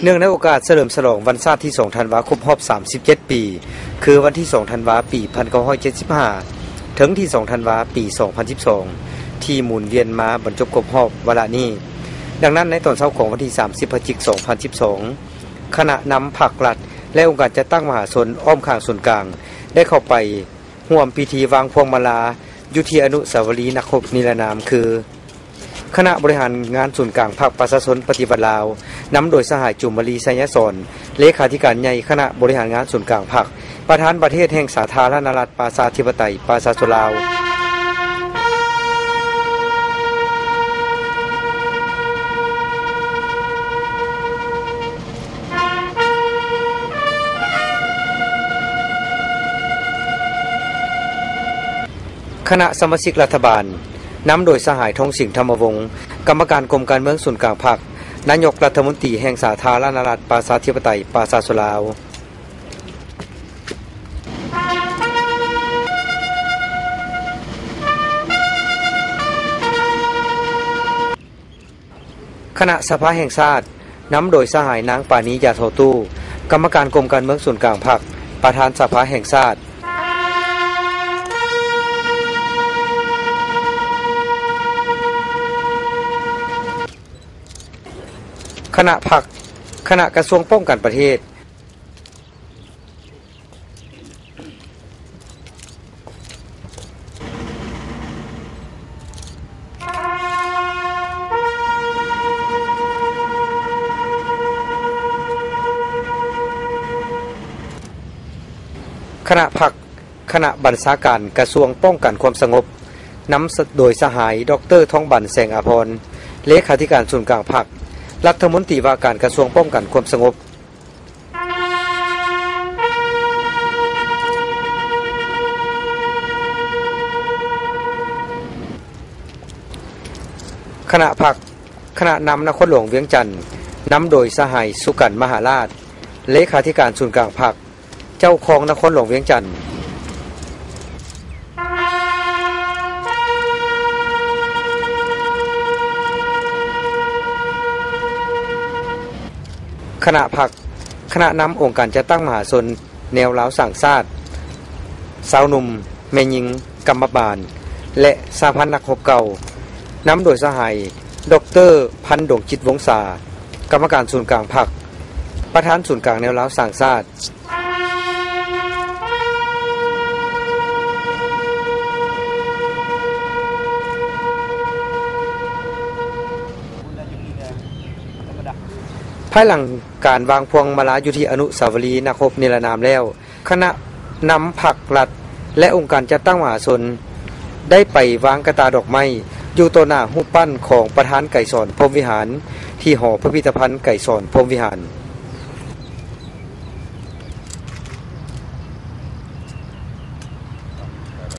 ເນື່ອງໃນໂອກາດສະເຫຼີມສະຫຼອງວັນຊາດທີສອງທັນວາ ຄົບຮອບສາມສິບເຈັດປີ ຄືວັນທີສອງທັນວາ ປີພັນເກົ້າຮ້ອຍເຈັດສິບຫ້າ ເຖິງທີສອງທັນວາ ປີສອງພັນສິບສອງ ທີ່ໝູນວຽນມາບັນຈົບຄົບຮອບວາລະນີ້. ດັ່ງນັ້ນ, ໃນຕອນເຊົ້າຂອງວັນທີສາມສິບ ພະຈິກ ສອງພັນສິບສອງ ຄະນະນຳພັກລັດ ແລະ ອົງການຈັດຕັ້ງມະຫາຊົນອ້ອມຂ້າງສູນກາງ ໄດ້ເຂົ້າໄປຮ່ວມພິທີວາງພວງມາລາ ຢູ່ທີ່ອະນຸສາວະລີນັກຮົບນິລະນາມ ຄື ຄະນະບໍລິຫານງານສູນກາງພັກປະຊາຊົນປະຕິວັດລາວ ນຳໂດຍສະຫາຍ ຈູມມາລີ ໄຊຍະສອນ ເລຂາທິການໃຫຍ່ຄະນະບໍລິຫານງານສູນກາງພັກ, ປະທານປະເທດແຫ່ງສາທາລະນະລັດ ປະຊາທິປະໄຕ ປະຊາຊົນລາວ. ຄະນະສະມາຊິກລັດຖະບານ ນຳໂດຍສະຫາຍ ທອງສິງ ທຳມະວົງ ກຳມະການກົມການເມືອງສູນກາງພັກ, ນາຍົກລັດຖະມົນຕີແຫ່ງສາທາລະນະລັດ ປະຊາທິປະໄຕ ປະຊາຊົນລາວ. ຄະນະສະພາແຫ່ງຊາດ ນຳໂດຍສະຫາຍ ນາງ ປານີ ຢາທໍ່ຕູ້ ກຳມະການກົມການເມືອງສູນກາງພັກ, ປະທານສະພາແຫ່ງຊາດ. ຄະນະພັກ, ຄະນະກະຊວງປ້ອງກັນປະເທດ. ຄະນະພັກ, ຄະນະບັນຊາການກະຊວງປ້ອງກັນຄວາມສະຫງົບ ນຳໂດຍສະຫາຍ ດອກເຕີ ທອງບັນ ແສງອາພອນ ເລຂາທິການສູນກາງພັກ, ລັດຖະມົນຕີວ່າການກະຊວງປ້ອງກັນຄວາມສະຫງົບ. ຄະນະພັກ, ຄະນະນຳນະຄອນຫຼວງວຽງຈັນ ນຳໂດຍສະຫາຍ ສຸກັນ ມະຫາລາດ ເລຂາທິການສູນກາງພັກ, ເຈົ້າຄອງນະຄອນຫຼວງວຽງຈັນ. ຄະນະພັກ, ຄະນະນຳອົງການຈັດຕັ້ງມະຫາຊົນ ແນວລາວສ້າງຊາດ, ຊາວໜຸ່ມ, ແມ່ຍິງ, ກຳມະບານ ແລະ ສະຫະພັນນັກຮົບເກົ່າ ນຳໂດຍສະຫາຍ ດອກເຕີ ພັນ ດວງຈິດ ວົງສາ ກຳມະການສູນກາງພັກ, ປະທານສູນກາງແນວລາວສ້າງຊາດ. ພາຍຫຼັງການວາງພວງມາລາຢູ່ທີ່ອະນຸສາວະລີນັກຮົບນິລະນາມແລ້ວ, ຄະນະນຳພັກລັດ ແລະ ອົງການຈັດຕັ້ງມະຫາຊົນ ໄດ້ໄປວາງກະຕ່າດອກໄມ້ຢູ່ຕໍ່ໜ້າຮູບປັ້ນຂອງປະທານໄກສອນ ພົມວິຫານ ທີ່ຫໍພິພິທະພັນໄກສອນ ພົມວິຫານ.